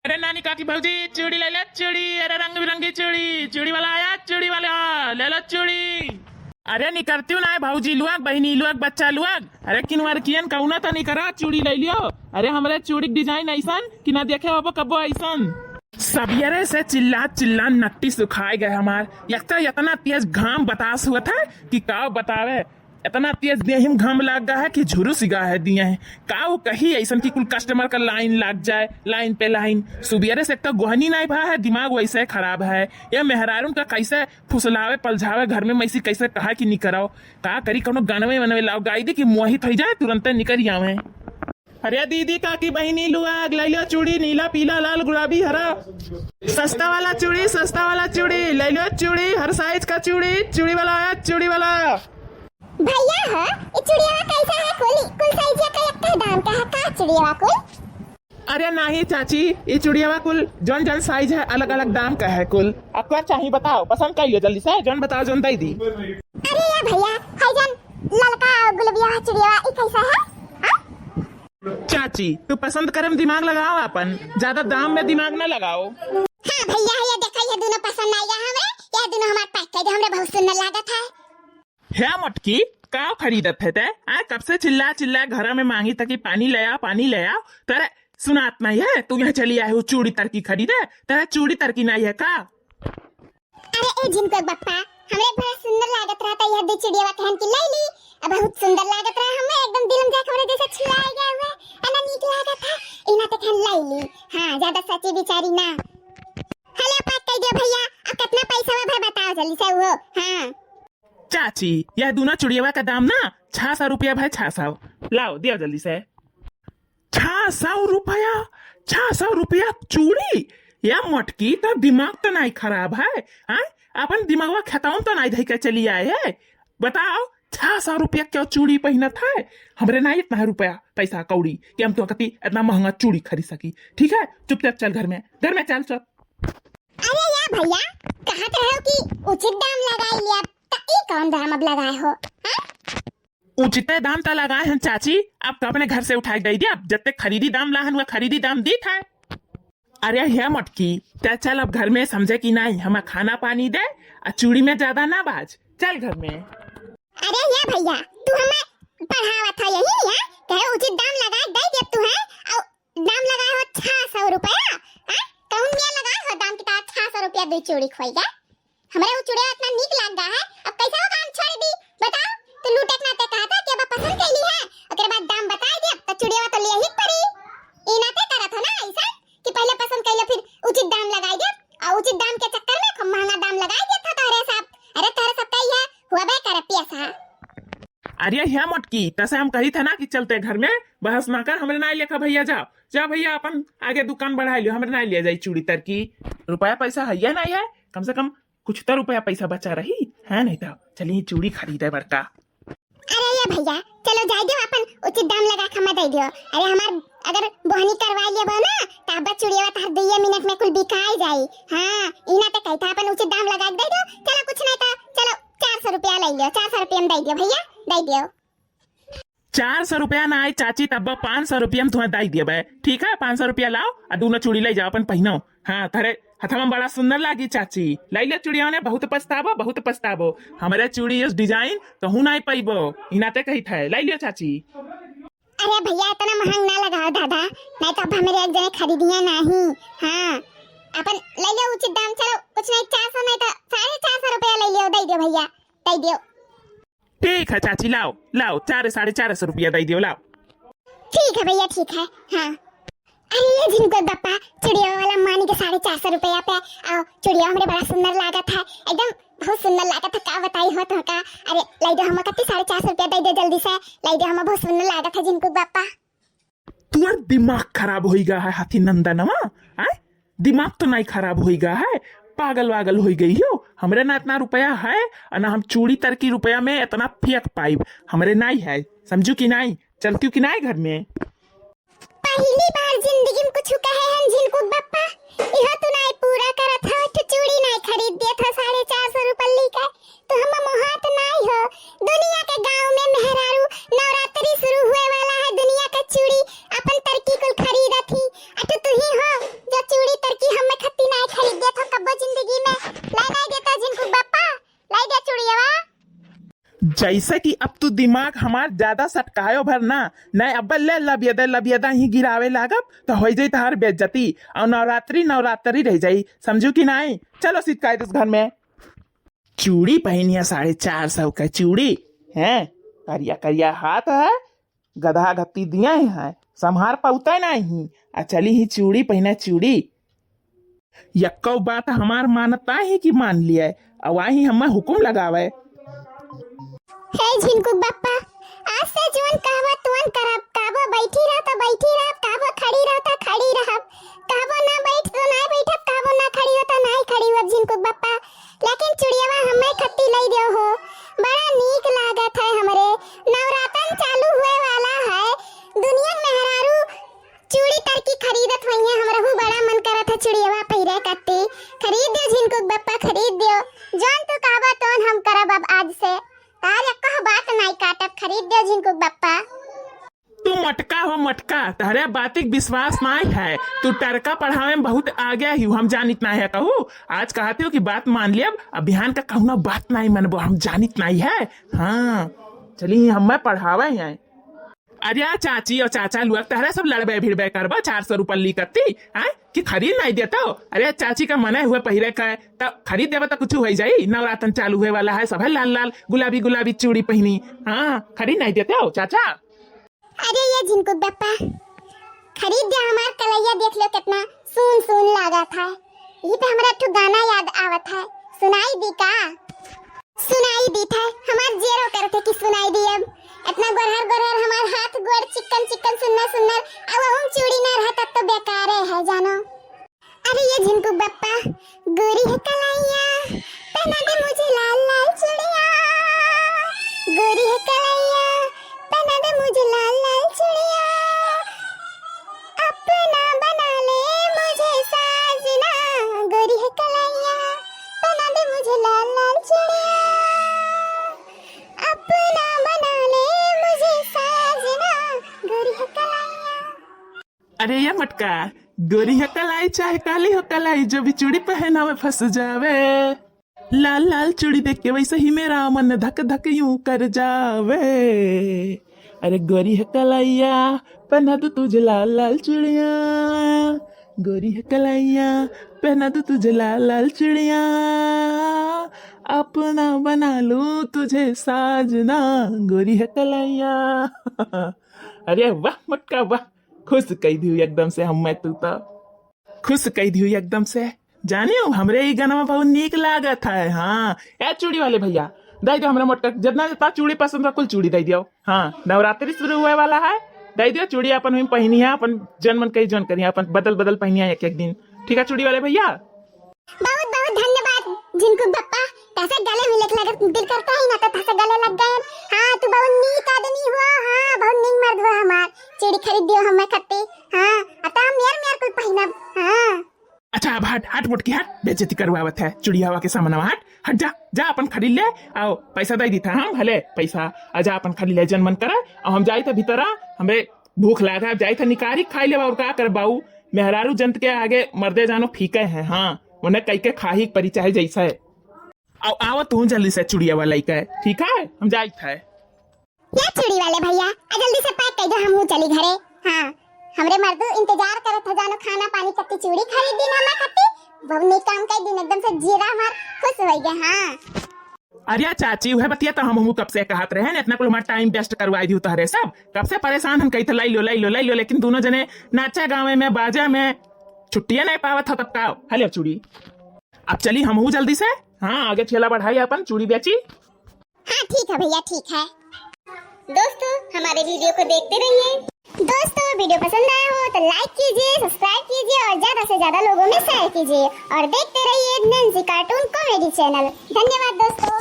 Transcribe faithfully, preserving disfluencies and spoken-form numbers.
अरे नानी, काकी, भौजी, चूड़ी ले ले, चूड़ी। अरे रंग बिरंगी चूड़ी, चूड़ी वाला आया, चूड़ी वाला, ले लो चूड़ी। अरे निकरतिउ नाहीं भौजी लोग, बहिनी लोग, बच्चा लोग, अरे किनवरकियन कउनो तो निकरा, चूड़ी ले लियो। अरे हमरे चूड़ी के design अइसन कि ना देखे होबो कब्बो अइसन। सबियरे से चिल्ला चिल्ला नट्टी सुखाए गए हमार। एक तो इतना तेज घाम बतास हुआ था कि का बतावे, इतना तेज देहिम घाम लाग गा है कि झुरुस गा है दिए हैं। का वो कही अइसन कि कुल customer का line लाग जाए, line पे line। सुबियरे से एक तो गोहनी नाहीं भा है, दिमाग वइसे खराब है। ये मेहरारून का कइसे फुसलावे, पलझावे, घर में मइसी कइसे कहा कि निकराओ। का करी, कउनो गानवे वानवे लाओ, गाई दी कि मोहित होइ जाए, तुरंते निकरि आवे। अरे दीदी, काकी, बहिनी लोग, ले लो चूड़ी, नीला, पीला, लाल, गुलाबी, हरा। सस्ता वाला चूड़ी, सस्ता वाला चूड़ी, ले लो चूड़ी, हर size का चूड़ी, चूड़ी वाला आया, चूड़ी वाला। भइया हो, ई चुड़ियावा कइसा है? कुल, कुल size का एक्के दाम का है का चुड़ियावा कुल? अरे नाहीं चाची, ई चुड़ियावा कुल जौन जौन size है, अलग अलग दाम का है कुल। अब का चाही बताओ, पसंद कइ लियो जल्दी से, जौन बताओ जौन दइ दी। अरे या भइया, है जौन ललका गुलबिया चुड़ियावा, ई कइसा है? हाँ? चाची, तू पसंद करे में दिमाग लगाओ आपन, ज्यादा दाम में दिमाग ना लगाओ। हाँ भइया, ये देखा, ये दुनो पसंद आइ गा हमरे, ये दुनो हमार pack कइ दे, हमरे बहुत सुंदर लागत है। हे मोटकी, का खरीदत है ते? आय, कब से चिल्ला चिल्ला घर में मांगी थकी पानी ले आ, पानी ले आ। तोरे सुनात नाहीं है, तू यहाँ चली आए हो चूड़ी तरकी खरीदे, तोरे चूड़ी तरकी नाहीं है का? अरे ए झिनकुआ बप्पा, हमरे बड़ा सुंदर लागत रहा था, यह दो चुड़ियावा कहन की ले ली। अब बहुत सुंदर लागत रहा, हमें एकदम दिल में जाके हमरे जैसे छुआए गए हुए, है ना, नीक लागत है, इना ते कहन ले ली। हाँ, ज्यादा सची बिचारी ना। हेलो, pack कइ दियो भइया, अब कितना पैसा हुआ भाई बताओ जल्दी से वो। हाँ। चाची, यह दुनो चुड़ियावा का दाम ना छह सौ रुपया भाई, छह सौ। लाओ, दियो जल्दी से। छह सौ रुपया? छह सौ रुपया चूड़ी? या मोटकी, तो दिमाग तो नाहीं खराब है, हैं? अपन दिमागवा खेतवन तो नाहीं धइ के चली आए है? बताओ, छह सौ रुपया क्यों चूड़ी पहिनत है? हमरे नाहीं इतना है रुपया, पैसा, कौड़ी कि हम तो कती इतना महंगा चूड़ी खरीद सकी। ठीक है, चुपचाप चल घर में, घर में चल, चल। अरे या भइया, कहत रहो कि उचित दाम लगाइ लिया, त ई कौन दाम अब लगाए हो, हैं? उचिते दाम त लगाए हन चाची, अब तो अपने घर से उठाए दइ दिया, अब जत्ते खरीदी दाम लाहन हुआ खरीदी दाम दीत है। अरे हे मोटकी, ते चल अब घर में, समझे कि नाहीं, हमें खाना पानी दे, आ चूड़ी में ज्यादा ना बाज, चल घर में। अरे हे भइया, तू हमें पढ़ावत है यही, या? कहे उचित दाम लगाए दइ दिया तू है, और दाम लगाए हो छह सौ रुपया, हैं? कौन मिया लगाए हो दाम कि तार छह सौ रुपया दुइ चूड़ी खोई गए? हमरे उ चूड़िया इतना नीक लाग गा है, अब कैसे वो काम छोड़ दी? बताओ, तू लूटे के नाते कहा था कि अब पसंद कैली है, ओकरे बाद दाम बताए दे, अब तो चूड़िया तो लिए ही पड़ी। ई नाते करत हो ना ऐसा कि पहले पसंद कैले फिर उचित दाम लगाए दे, और उचित दाम के चक्कर में खूब महंगा दाम लगाए दे था तोहरे सब। अरे तोहरे सब का ये हुआ बे करे पिया सा। अरे हे मोटकी, तसे हम कही था ना कि चलते घर में, बहस ना कर, हमरे नाई लेखा भइया जाओ, जा भइया अपन आगे दुकान बढ़ाइ लियो, हमरे नाई लिया जाई चूड़ी तरकी। रुपया पैसा है या नाई है, कम से कम कुछ तो रुपया पैसा बचा रही, है नहीं तो चलिए चूड़ी खरीदे बड़का। अरे ये भइया, चलो जाए दियो, अपन उचित दाम लगा के हमें दे दियो। अरे हमार अगर बोहनी करवा लेबो ना, तो अब चूड़िया तोहर दुइये मिनट में कुल बिकाई जाई। हाँ, ई नाते कही था अपन उचित दाम लगा के दे दियो। चलो कुछ नहीं तो चलो चार सौ रुपया ले लियो, चार सौ रुपया में दे दियो भइया, दे दियो। चार सौ रुपया ना आई चाची, तब पाँच सौ रुपया में तुम्हें दे दियो बे। ठीक है, पाँच सौ रुपया लाओ, आ दोनों चूड़ी ले जाओ अपन पहिनो। हाँ, तोहरे हथवा में बड़ा सुंदर लागी चाची। ले ले चूड़िया ने, बहुत पछताबो, बहुत पछताबो। हमरे चूड़ी इस design कहूँ नाई पइबो, ई नाते कही था, ले लियो चाची। अरे भइया, इतना महंग ना लगाओ दादा, नहीं तो अब हमरे एक जने खरीदिया नहीं। हाँ, अपन ले लियो उचित दाम, चलो कुछ नहीं, चार सौ नहीं तो साढ़े चार सौ रुपया ले लियो, दे दियो भइया, दे दियो। ठीक है चाची, लाओ, लाओ, चार, साढ़े चार सौ रुपया दे दियो, लाओ। ठीक है भइया, ठीक है, हाँ। अरे ये झिनकुआ बप्पा, चुड़िया वाला मानी के साढ़े चार सौ रुपया पे, आओ, चुड़िया हमरे बड़ा सुंदर लागत है, एकदम बहुत सुंदर लागत है, का बताई हो तो का। अरे, लाई दे हम कत्ती साढ़े चार सौ रुपया दे दे जल्दी से, लाई दे हम, बहुत सुंदर लागत है झिनकुआ बप्पा। तुअर दिमाग खराब होई गा है हाथी नंदनवा, आय? दिमाग तो नाई खराब होई गा है, पागल वागल होई गई हो। हमरे ना इतना रुपया है, और ना हम चूड़ी तरकी रुपया में इतना फेंक पाइब, हमरे नाई है, समझू कि नाई? चलती हूँ कि नाई घर में? पहली बार जिंदगी में कुछ कहे हैं झिनकुआ बप्पा, इहो तू नाई पूरा करत हो, एक ठो चूड़ी नाई खरीद देत हो साढ़े चार सौ रुपया लेके। तो हम मोहात नाई हो। दुनिया के गांव में मेहरारू नवरात्रि शुरू हुए वाला है, दुनिया के चूड़ी अपन तरकी कुल खरीदत ही। आ तो तू ही हो जो जैसे कि अब तू दिमाग हमार ज्यादा सटकायो भर ना, नहीं अब ले लबियदा लबियदा ही गिरावे लागब, तो होइ जाई तहार बेइज्जती, और नवरात्रि नवरात्रि रह जाई, समझू कि नहीं? चलो सिटकाई दिस घर में। चूड़ी पहिनिया साढ़े चार सौ का चूड़ी, हैं? करिया करिया हाथ है, गदहा गत्ती दिया ही है, संभार पौते नहीं, आ चली ही चूड़ी पहिने चूड़ी। यक्को बात हमार मानता ही कि मान लिया, अब आही हमें हुकुम लगावे। हे झिनकुक बप्पा, आज से जौन कहबो तौन करब, कहबो बैठी रह तो बैठी रहब, कहबो खड़ी रह तो खड़ी रहब, कहबो ना बैठ तो ना बैठब, कहबो ना खड़ी हो तो ना खड़ी हो झिनकुक बप्पा। लेकिन चुड़ियवा हमें खत्ती लई देव हो, बड़ा नीक लागत है हमरे। नवरातन चालू हुए वाला है, दुनिया में मेहरारू चूड़ी तरकी खरीदत होइहें, हमरहू बड़ा मन करत है चुड़ियवा पहिरे कत्ती। खरीद देव झिनकुक बप्पा, खरीद देव। जौन तू कहबा तौन हम करब अब आज से। तार एक्कह बात नाई काटब, खरीद देव झिनकुक बप्पा। तू मटका हो मटका, तहरे बातिक विश्वास नाई है। तू टरका पढ़ावे में बहुत आगे ही, हम जानित नाई है कहू। आज कहत हो कि बात मान लियब, अब बिहान का कहूना बात नाई मनबो, हम जानित नाई है। हाँ, चली हमें पढ़ावे हैं। अरे चाची और चाचा लोग तहरे सब लड़बे भिड़बे करबो चार सौ रुपया ली कत्ती, हैं? कि खरीद नाई देतो? अरे चाची का मने हुए पहिरे का, त खरीद देबो त कुछ होइ जाई। नवरातन चालू हुए वाला है, सब है लाल लाल गुलाबी गुलाबी चूड़ी पहिनी। हाँ, खरीद नाई देतो चाचा? अरे ये झिनकुक बप्पा, खरीद दे हमार कलैया, देख लो कितना सून सून लागत है। यही पे हमरा एक ठो गाना याद आवत है, सुनाई दी का? सुनाई दीत है, हमार जेरो करत है कि सुनाई दी। अब इतना गोरहर गोरहर हमार हाथ गोड़ चिक्कन चिक्कन सुन्नर सुन्नर, अब हम चूड़ी ना रहा तब तो बेकारे है जानो। अरे ये झिनकुक बप्पा, गोरी है कलैया, पहना दे मुझे लाल लाल चूड़िया। गोरी है कलैया, पहना दे मुझे लाल लाल चूड़िया। अपना बना ले मुझे साजना, गोरी है कलैया, पहना दे मुझे लाल लाल चूड़िया। अपना बना ले मुझे साजना, गोरी है कलैया। अरे ये मटका, गोरी हो कलाई चाहे काली हो कलाई, जो भी चूड़ी पहनावे फंस जावे। लाल लाल चूड़ी देख के वैसे ही मेरा मन धक धक यूं कर जावे। अरे गोरी हो कलैया, पहना दूं तुझे लाल लाल चूड़िया। गोरी हो कलैया, पहना दूं तुझे लाल लाल चूड़िया। अपना बना लूं तुझे साजना, गोरी हो कलैया। अरे वाह मटका वाह, खुश कई दिहू एकदम से हम्मे तू तो। खुश कई दिहू एकदम से। जानियो, हमरे ई गनवा बहुत नीक लागत है। हाँ, ए चूड़ी वाले भैया, दई दियो हमरा मोटका, जितना जितना चूड़ी पसंद बा, कुल चूड़ी दई दियो। हाँ, नवरात्रि शुरू हुए वाला है, दई दियो चूड़ी अपन हुई पहिनी है, अपन जन मन कही जन करी, अपन बदल बदल पहिनी है एक एक दिन। ठीक है चूड़ी वाले भैया? बहुत बहुत धन्यवाद झिनकुक बप्पा, तहसे गले मिले के लगत दिल करता ही ना तो तहसे गले लग गए। हाँ, तू बहुत नीक आदमी हुआ, हाँ, बहुत नीक मर्द हुआ हमार। चूड़ी खरीद दियो हमें खत्ती, हाँ, अब तो हम मेर मेर कुल पहिनब, हाँ। अच्छा, अब हट, हट मोटकी हट, बेइज्जती करवावत है चुड़ियावा के सामनवा, हट, हट जा, जा अपन खरीद ले, आओ पैसा दे दीथा हम, हले पैसा, आ जा अपन खरीद ले, जन मन करे, और हम जाई थे भीतरा, हमरे भूख लाग है, अब जाई थे निकारी खाई लेबा और का करबाऊ, मेहरारू जंत के आगे मर्दे जानो फीके हैं, हाँ, उन्हें कई के खाही के परी चाहे जैसे। आओ, आओ तू जल्दी से चुड़ियावा लइके, ठीक है, हम जाई थे। या चूड़ी वाले भैया, आ जल्दी से पैक कर दो, हम हूँ चली घरे। हाँ, हमरे मर्दू इंतजार करत है, जानो खाना पानी कत्ती चूड़ी खरीद दी ना मैं कत्ती, बहुत नीक काम कर दिन, एकदम से जीरा हमार खुश हो गए। हाँ। अरे चाची, वह बतिया तो हम हूँ कब से कहत रहे, इतना कुल हमारा टाइम वेस्ट करवाई दियो तहरे सब, कब से परेशान हम कही थे लाई लो लाई लो लाई लो, लेकिन दोनों जने नाचे गावे में बाजा में छुट्टियां नहीं पावत हो तब का। हले चूड़ी, अब चली हम हूँ जल्दी से। हाँ, आगे ठेला बढ़ाई अपन, चूड़ी बेची। हाँ ठीक है भैया, ठीक है। दोस्तों, हमारे वीडियो को देखते रहिए। दोस्तों, वीडियो पसंद आया हो तो लाइक कीजिए, सब्सक्राइब कीजिए और ज्यादा से ज्यादा लोगों में शेयर कीजिए और देखते रहिए नैन्सी कार्टून कॉमेडी चैनल। धन्यवाद दोस्तों।